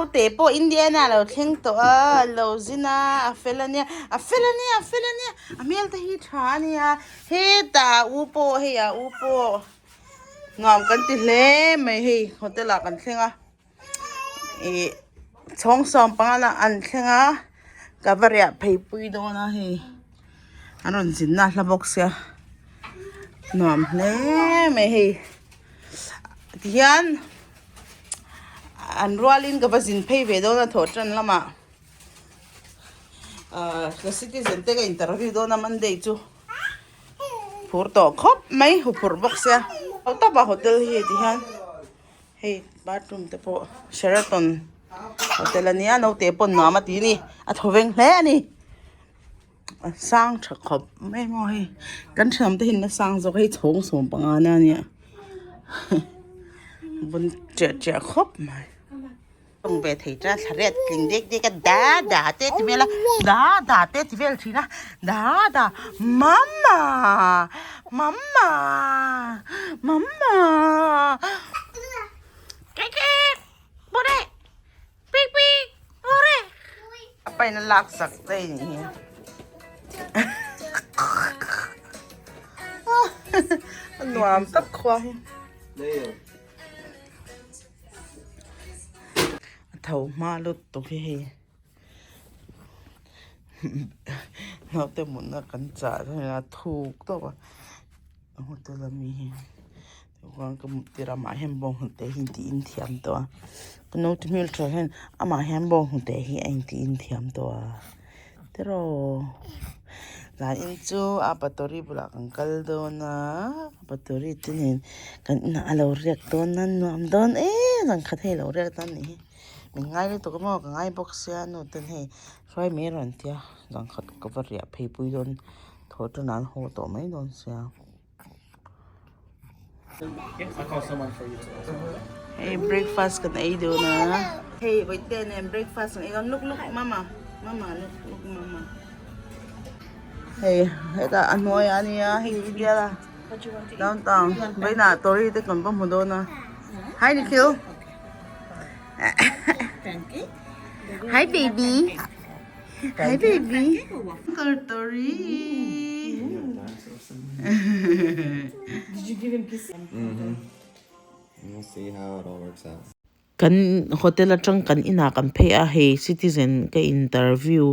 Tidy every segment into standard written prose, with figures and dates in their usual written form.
Naute pawh Indiana a lo thleng tawh a, a lo zin a, a fel a nia, a fel a nia, a fel a nia, a hmel te hi tha a nia, hetah a u pawh hei a u pawh nuam kan ti hle mai hei hotel ah kan thleng a, ih chhawng sawm panga lah an thleng a, ka va riah phei pui dawn a hei an rawn zin na hla bawk sia nuam hle mai hei tihian. An rualin ka va zin phei ve dawn a thawh tan lamah ahh the citizen te ka interview dawn a monday chu phur tawh khawp mai huphurh bawk sia ho tawp a hotel hi ti hian hei bathroom te pawh sheraton hotel ania naute pawn nuam a ti a ni a thawveng hle a ni. A sang tha khawp mai maw hei kan thiam te hian a sang zawk a hei chhawng 15 na ania bun chiah chiah khawp mai tawng ve thei ta thla riat tling dek dek a da da te ti vel a da da te ti vel thin a da da mamma mamma mamma kek bawrh e. Pik pik ore. A pain a lak sak te ni hi. A nuam tak khua hi. A tho hma lut tuk hi hei. Naute mutna kan chah a thuk tawp a. Hotel ami hi chuan ka hmuh tir a amah hian bawnghnute hi tih in thiam tawh a ka naute hmeltha hian amah hian bawnghnute hi a intih in thiam tawh a tiraw zanin chu a patori bulah kan kal dawn a patori te nen kan inah a lo riak dawn a nuam dawn em zan khat hei a lo riak dawn a nih hi min ngai lutuk a maw ka ngai bawk sia nu ten hei hruai mai a rawn tia zan khat ka va riah phei pui dawn. Thaw tan an haw tawh mai dawn sia. Hei breakfast kan ei dawn a. Hei vawitte nen breakfast kan ei dawn look look mama mama look look mama. Hei hetah a hnuaiah a nia hei bial a downtown vawiinah tori te kan va hmu dawn a. Hi Nikhil. Hi baby. Hi baby. Uncle Tori. Did you give him kiss? Mm-hmm. We'll see how it all works out. Kan hotel atang kan inah kan phei a hei citizen ka interview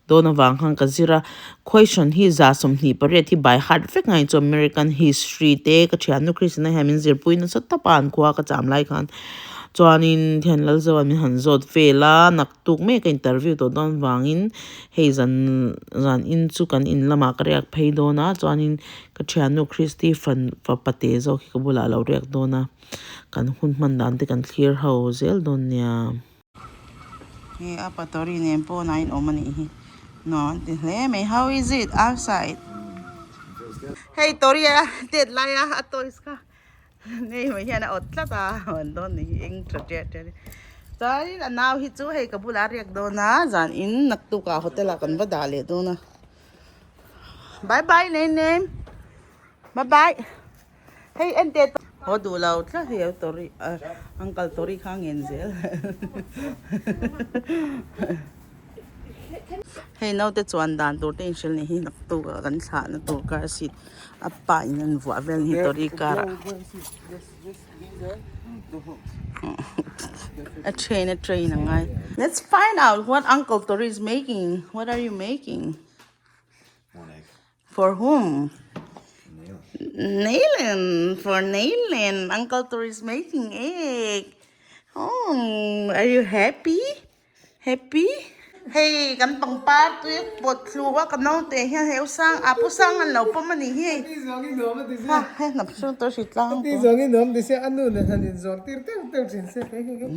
dawn avang khan ka zir a question hi 28 hi by heart vek ngaih chu American history te ka thiannu Christina hian min zirpui nasa tawp a an khua ka cham lai khan chuanin thian Lalzoa min han zawt vel a nak tuk mek a interview tawh dawn vangin hei zan zan in chu kan in lamah ka riak phei dawn a chuanin ka thiannu Christy fan fapa te zawk hi ka bulah a lo riak dawn a kan hun hman dan te kan thlir ho zel dawn nia. He a patori nen pawn a inawm a nih hi nuam an ti hle mai how is it outside hei tori a tet lai a a toys kha. Nei mai hian a awt tlat a an dawn ni hi eng tha ṭiah ṭiah a ni chuanin a nau hi chu hei ka bulah a riak dawn a zan in naktuk ah hotel ah kan va dah leh dawn a bye bye name name bye bye hei en teh haw duh lo tlat hei tori uncle tori kha a ngen zel hei naute chuan dan tur te inhrilh ni hi naktuk ah kan thlah na tur car seat. A pa in an vuah vel ni tori car ah a train a train a ngai let's find out what uncle tori is making what are you making One egg. for whom Nail. Nailen for Nailen uncle tori is making egg oh are you happy Happy? Hei kan pangpar tui pawt thlu a ka naute hian hei usang a pu sang an lo pawm a nih hi hei ha hei hnap chu tawh hri tlang Ti zawng in nuam ti se a nu nen han in zawr tir teuh teuh thin se hei hei hei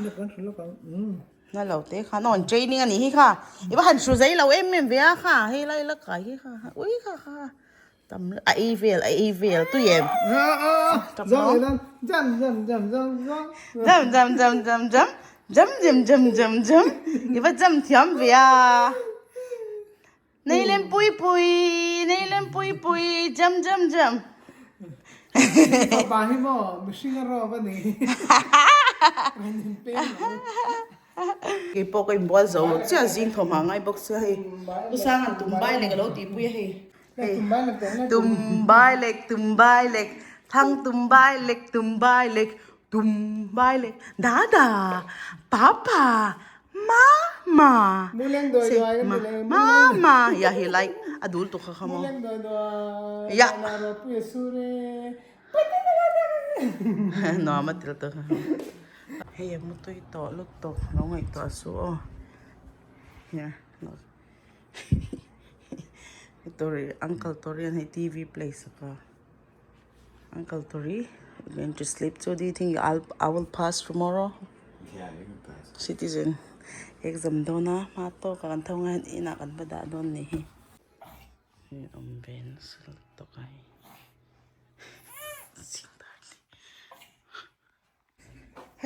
na kan hru lawk ang umm na lo te kha na on training a nih hi kha i va han hru zei lo em em ve a kha hei lai la kai hi kha ui kha kha tam a ei vel a ei vel tui em zawng leh dawn jam jam jam jam jam jam jam jam jam jam jam jam jam jam jam i va jam thiam ve a nei lem pui pui nei lem pui pui jam jam jam fapa hi maw mihring a rawp a ni rawn inpeng lo. Keipawh ka inbual zo chiah zing thaw hma ngai bawk sia hei. Pu Sanga'n tumbai lek a lo tihpui a hei. Tumbai lek tumbai lek thang tumbai lek tumbai lek tumbai lek dada papa mama say mama ya he like a dul tuk kha kha maw ya nuam a til tuk hei a mutui tawh lutuk lo ngaihtuah suh aw here look. Tori uncle Tori an hei T_V play sak a uncle Tori you going to sleep so do you think I'll I will pass tomorrow Yeah, you can pass. Citizen exam dawn a hma tawk ah kan tho ngai inah kan va dah dawn nih hi hei awm ve nasa lutuk a hei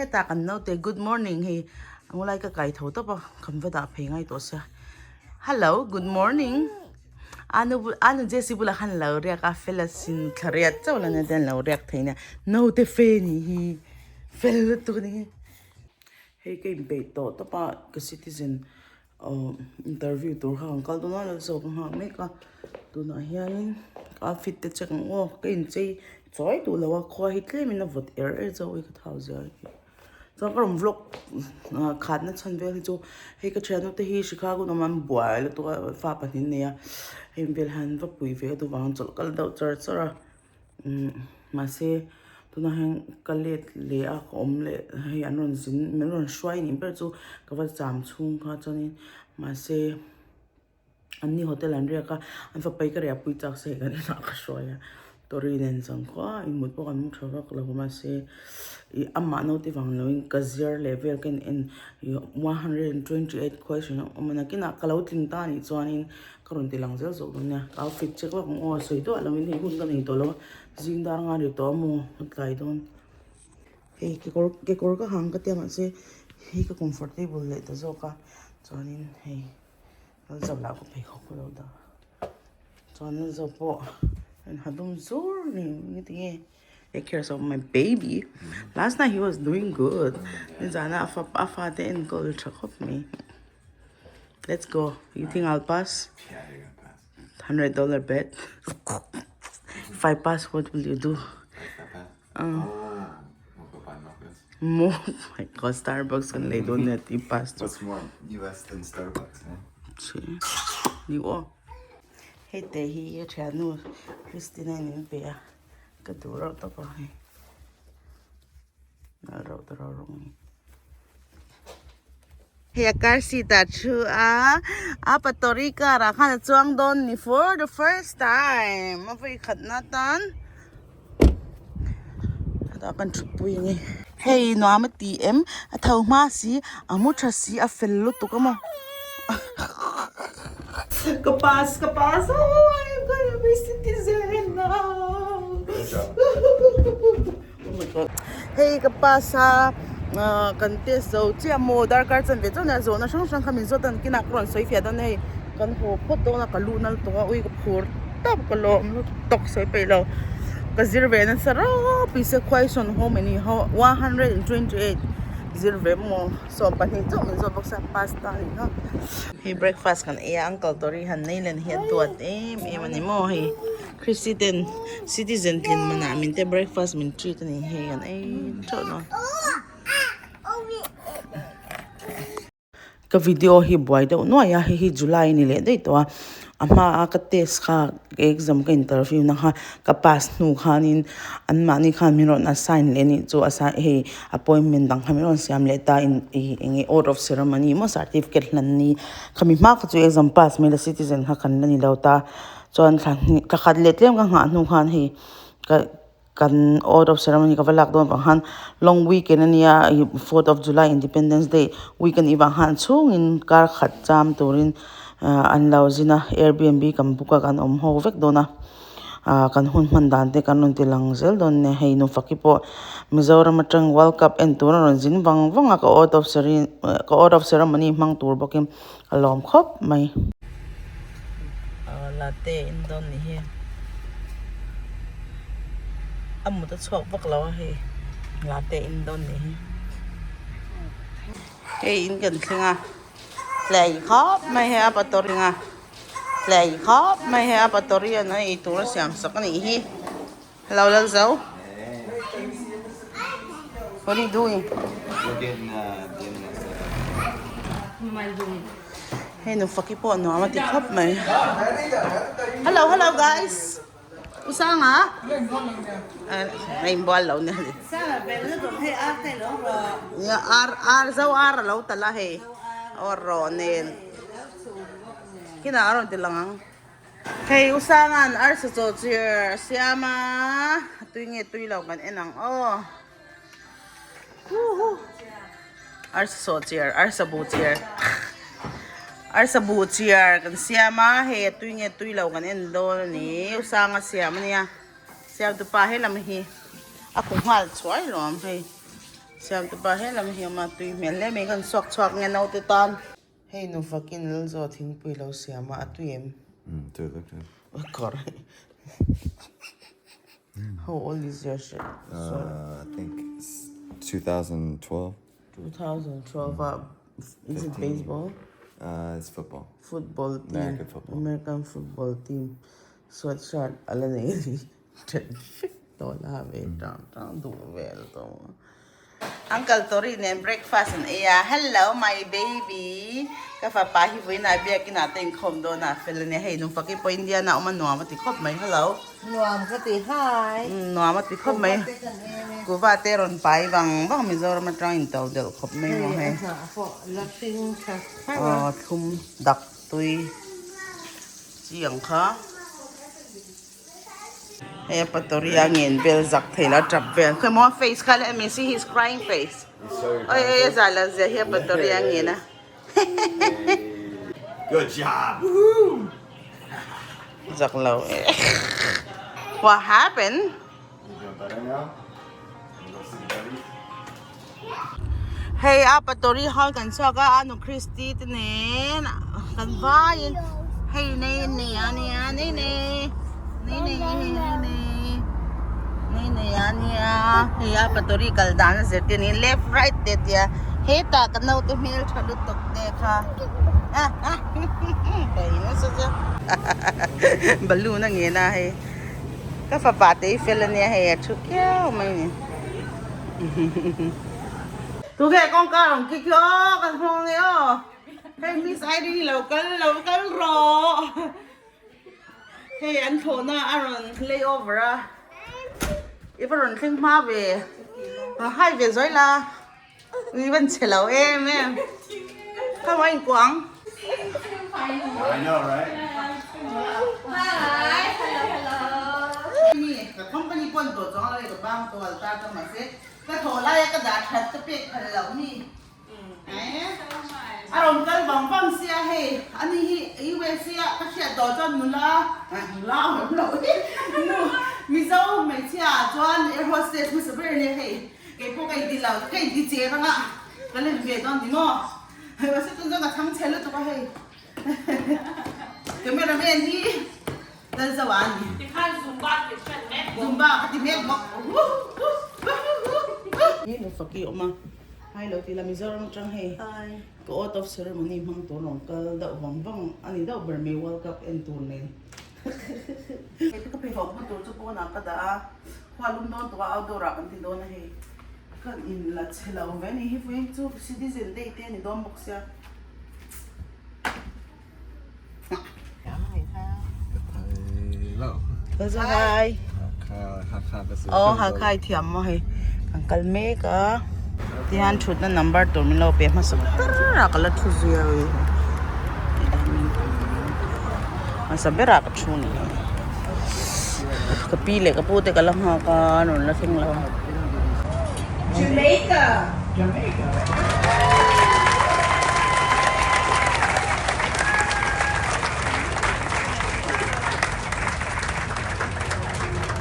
Hetah kan naute good morning hei a ngulai ka kai tho tawp a kan va dah phei ngai tawh sia hello good morning anu anu Jessie bulah khan lo riak a fel asin thla riat chauh la nia te an lo riak thei nia naute fe ni hi fel lutuk a ni hei ka inpeih tawh tawp a ka citizen Aww interview tur kha kan kal dawn a lo zawk nghak mek a tunah hianin ka outfit te check ang aw ka inchei chawi duh lo a khua hi tlemin a vawt er er chauh a ka thau zia hi chuan ka rawn vlog ah khatna chhan vel hi chu hei ka thiannu te hi Chicago lamah an buai lutuk a fa pahnih an nei a hei vel hian va pui ve a duh vang chawlh kal deuh char char a. Umm mahse tunah hian ka let leh a ka awm leh hei an rawn zin min rawn hruai nih ber chu ka va cham chhung kha chuanin mahse an ni hotel an riak a an fapa hi ka riah pui chak se hei kan inah ka hruai a Tori nen chuan khaw a inmut pawh kan mu tha vak lo mahse ih amah naute vang loin ka zir leh vel ka in en ih 128 question a awm a nakinah ka lo tling ta anih chuanin. Ka rawn ti lang zel zawk dawn nia, ka outfit check vak ang aw, sawi duah lo in hei hun ka nei tawh lo a, zing dar nga ri tawh a maw ka tlai dawn. Hei kekawr kekawr ka hang ka tia mahse hei ka comfortable leh ta zawk a, chuanin hei Lalzo lah ka pheikhawk ka lo dah a, chuan Lalzo pawh a inha dum zur a ni engtin nge take care of my baby last night he was doing good nizana a fa a fate enkawl tha khawp mai. Let's go. You think I'll pass? Yeah, you're gonna pass. $100 bet. If I pass, what will you do? If I pass? Oh, we'll go buy mochas. Mo my god, Starbucks kan lei dawn nia ti pass chu. What's more US than Starbucks, eh? Che. Ni aw. Hei te hi ka thiannu Christina in min pe a. Ka duh reuh tawp a hei. Nalh reuh ta rau rawng ni. Hei a car seat ah thu a, a patori car ah khan a chuang dawn ni for the first time a vawi khat na tan hetah kan thutpui a ni. Hei nuam a ti em a tho hma si a mu tha si a fel lutuk a maw ka pass ka pass oh I'm gonna be citizen now. Hei ka pass a ahh kan test zo chiah maw darkar chan ve chuan a zawhna hrang hrang kha min zawt a kinah ka rawn sawi fiah dawn a hei kan haw phawt dawn a ka luh nal tawh a ui ka phur tawp ka lawm lutuk tawk sawi peih lo ka zir ve nasa ropui se question how many 128 zir ve maw 20 chauh min zawt bawk sia pass ta a ni kha hei breakfast kan ei a uncle Tori han nei len hi a duat em em a ni maw hei. Christy ten citizen tlin manah min te breakfast min treat a ni hei an ei theuh dawn. Ka video hi buai deuh nuai a hei hi July a ni leh daih tawh a a hma a ka test kha ka exam ka interview na kha ka pass hnu khanin anmahni khan min rawn assign leh a nih chu assign hei appointment dang kha min rawn siam leh ta in ih eng nge oath of ceremony maw certificate hlan ni khami hma kha chu exam pass mai la citizen kha kan la ni lo ta. Chuan thla hnih thla khat leh tlem ka nghah hnu khan hei ka kan oath of ceremony ka va lak dawn vang khan long weekend ania ih fourth of july independence day week anih vang khan chhungin kar khat cham turin ah an lo zin a airbnb kan book a kan awm ho vek dawn a ah kan hun hman dan te kan rawn ti lang zel dawn nia hei nufaki pawh Mizoram atang world cup en tur a rawn zin vang vang a ka oath of ka oath of ceremony hmang tur bawkin. A lawm khawp mai. Latte in dawn ni hi. A mut a chhuak vak lo a hei. Latte in dawn ni hi. Hei in kan thleng a tlai khawp mai hei a patori a tlai khawp mai hei a patori an ei tur a siam sak a nih hi hello Lalzo what are you doing hei nufaki pawh nuam a ti khawp mai hello hello guys. U Sanga a inbual lo nia nia ar ar zo ar a lo tal a hei aw rawh nen kinah a rawn ti lang ang hei U Sanga'n arsa chaw chir a siam a tui nge tui lo kan en ang aw huhu arsa saw chir arsa bu chir arsa bu chir kan siam a hei a tui nge tui lo kan en dawn a ni u sanga siam a nia siam tupa helam hi a khaw nghal chhuai luam hei siam tupa helam hi a awm a tui hmel hle mai kan suak chhuak nge naute tan. Hei nu fakin Lalzaw thingpui lo siam a a tui em? Umm tui vek tui. Kawr How old is your shirt? Uh, I think it's 2012. 2012 ah is it baseball? Uh, it's football. Football team. American football. American football team. Sweatshirt ala nei a ni. Then vek tawh la ve tang tang duh vel tawh. Uncle Tori nen breakfast an ei a, Hello my baby, ka fapa hi vawiinah biakinah te inkhawm dawn a fel a nia, hei nung faki pawh Indiana awm a nuam a ti khawp mai, hello. Nuam ka ti hi. Nuam a ti khawp mai, kuva te rawn pai vang vang Mizoram atang in to delh khawp mai maw hei. Hei a hnah pawh la hring tha thar a. Aw thlum dak tui chi ang kha. Hei a patori a ngen vel zak thei la tap vel khawi maw a face kha let me see his crying face oi oi a zah lo zia hi a patori a ngen a Good job woohoo zak lo e what happened Hei a patori hall kan chhuak a anu Christy te nen kan vaiin hei nei nei a nia nei nei nei nei nei nei nei nei a nia hei a patori kal dan a zirtir niin left right te a tia hetah ka naute hmeltha lutuk te kha ka in nasa chu balloon a ngen a hei ka fapa te hi fel a nia hei a thu kiau mai a ni. Tunge kawngka rawn kik hi aw kan hmang ania aw hei miss Irene lo kal lo kal rawh hei an thlawhna a rawn lay over a i va rawn thleng hma ve rawn hai ve zawi la i van che lo em em kha maw a inkuah ang. Company pawn tawh chuang lo e ka bang tual ta ka mahse ka thawh laia ka dah that ka pek phal loh mi a rawn kal vang vang sia hei ani hi USA ah ka hriat tawh chuan nula nula a awm loh hi nu Mizo hmeichhia ah chuan air hostess hmasa ber ania hei keipawh ka inti lo ka inti che ranga ka lem ve dawn ni maw hei mahse tun chuan ka chhang chhe lutuk a hei cameraman hi Lal zo a ni. Tikhan Zumba ti hran mek bawk. Zumba ka ti mek bawk. Hi nu faki awm a. Hi lo ti la Mizoram atang hei. Hi. Ka oath of ceremony hmang tur rawn kal deuh vang vang a ni deuh ber mai World Cup en tur nen. Hei ka pheikhawk hma tur chu pawnah ka dah a, khua lum dawn tawh a outdoor ah kan ti dawn a hei. Ka in la chhe lo ve ni hi vawiin chu citizen day te a ni dawn bawk sia. Hi. Aw Hakha i thiam maw hei kan kal mek a tihian thutna number tur min lo pe hmasa ber a ka la thu zui a hei hmasa berah ka thu ni ka pi leh ka pu te ka la nghak a an rawn la thleng lo a. Jamaica. Jamaica.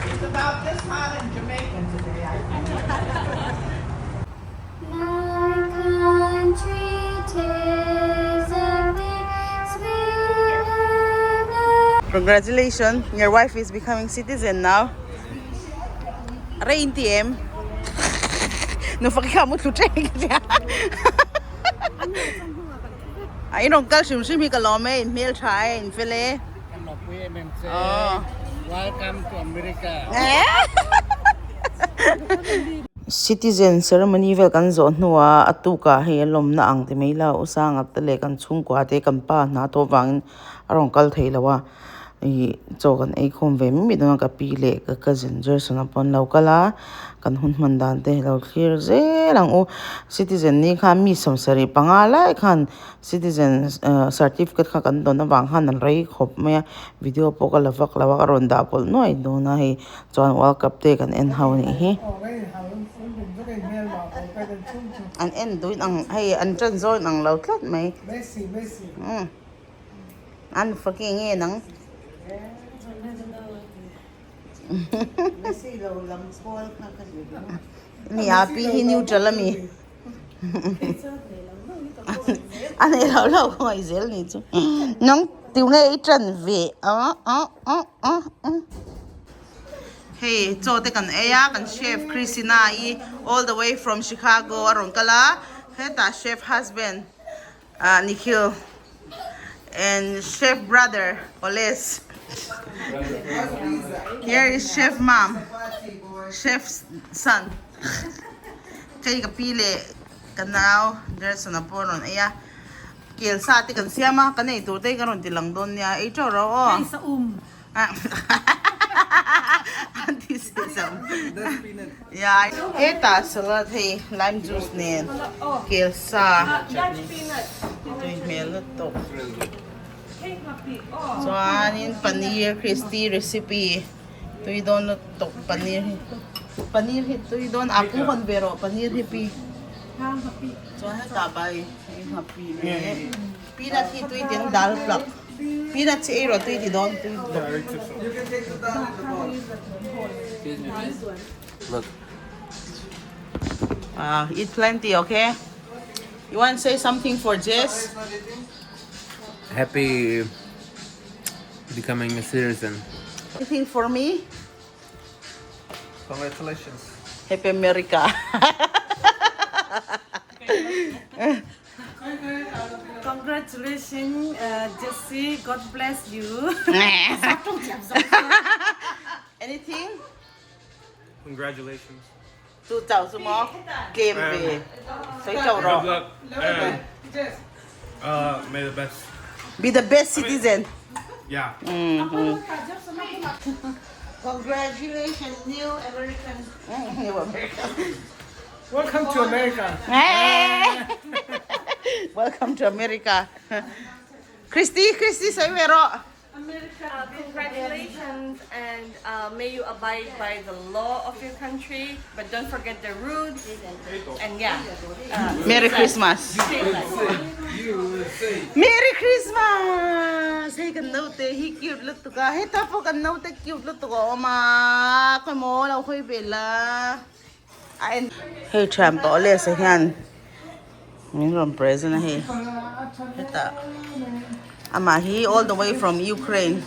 It's about this hot in Jamaica today, I think. My country, 'tis of thee, sweet land of Congratulations, your wife is becoming citizen now. Rei in ti em? Nu fak i kha mu thlu ṭeng ka tia. A in rawn kal hrim hrim hi ka lawm e, in hmel tha e, in fel e. Kan lawmpui em em che. Welcome to America. Citizen ceremony vel kan zawh hnuah a tukah hei a lawmna ang ti mai la u Sanga te leh kan chhungkua te kan pa hna tawh vangin a rawn kal thei lo a ih chaw kan ei khawm ve mai mai dawn a ka pi leh ka cousin Jerson-a pawh an lo kal a kan hun hman dan te lo thlir zel ang u citizen ni khan mi sawmsarih panga lai khan citizen certificate kha kan dawn avang khan an rei khawp mai a video pawh ka la vak lo a ka rawn dah pawlh nuai dawn a hei chuan world cup te kan en ho anih hi an en duin ang hei an ṭan zawin ang lo tlat mai umm an fak nge nge nang. Nia pi hi neutral ami a nei lo lo ka ngaih zel ni chu nang tunge i ṭan ve a a a a a hei chaw te kan ei a kan chef Christina i all the way from Chicago a rawn kal a hetah chef husband ah Nikhil and chef brother Oles here is chef mom chef son kei ka pi leh ka nau Gerson a pawh a rawn ei a kel sa te kan siam a kan ei tur te hi ka rawn ti lang dawn nia ei teuh rawh aw Hetah salad hei lime juice nen kel sa tui hmel lutuk chuanin paneer christy recipe tui dawn lutuk paneer hi paneer hi tui dawn a pu hawn ve rawh paneer hi pi chuan hetah bai hei nghapih leh peanut hi tui ten dal plak. Peanut chi ei rawh tui ti dawn tui bawk. Look. Ah, eat plenty, okay? You want to say something for Jess? Happy becoming a citizen. Anything for me? Congratulations. Happy America. Congratulations, Jesse. God bless you. Anything? Congratulations. Tu chau chu maw? Tlem ve. Sawi chau rawh. Good luck. And may the best. Be the best citizen. Yeah. Congratulations, new American. New American. Welcome to America. Welcome to America. Christy, Christy, sawi ve rawh. Congratulations and may you abide by the law of your country, but don't forget the roots. And yeah. Merry Christmas. Merry Christmas. Hei kan naute hi cute lutuk a, hetah pawh kan naute cute lutuk a awm a, khawimaw lo hawi ve la. A en. Hei thian pawh lesa hian min rawn present a hei hetah amah hi all the way from Ukraine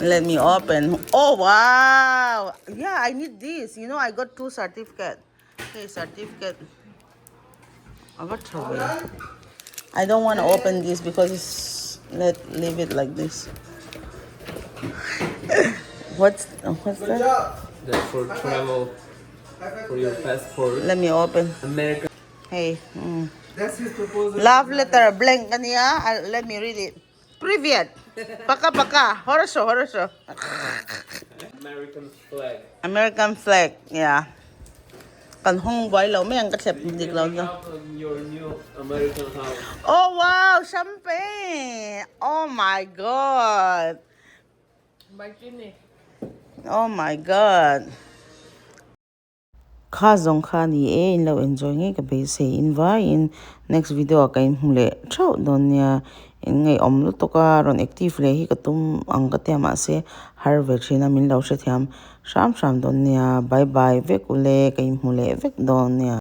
let me open oh wow yeah I need this you know I got two certificate hei certificate a va tha ve I don't want to open this because it's let leave it like this what's what's that That's for travel, for your passport. Let me open. America. Hey. That's his proposal. Love letter blank ania. Let me read it. Privyet. Paka paka. Horosho horosho. American flag. American flag. Yeah. Kan hawng buai lo mai ang ka thlep dik lo chu. Your new American house. Oh wow, champagne. Oh my god. Oh my god. Kha zawng kha a ni e, in lo enjoy ngei ka beisei in vaiin next video ah ka inhmu leh theuh dawn nia, in ngaihawm lutuk a rawn active leh hi ka tum ang ka tia mahse har ve thin a min lo hrethiam hram hram dawn nia, bye bye vek ule ka inhmu leh vek dawn nia.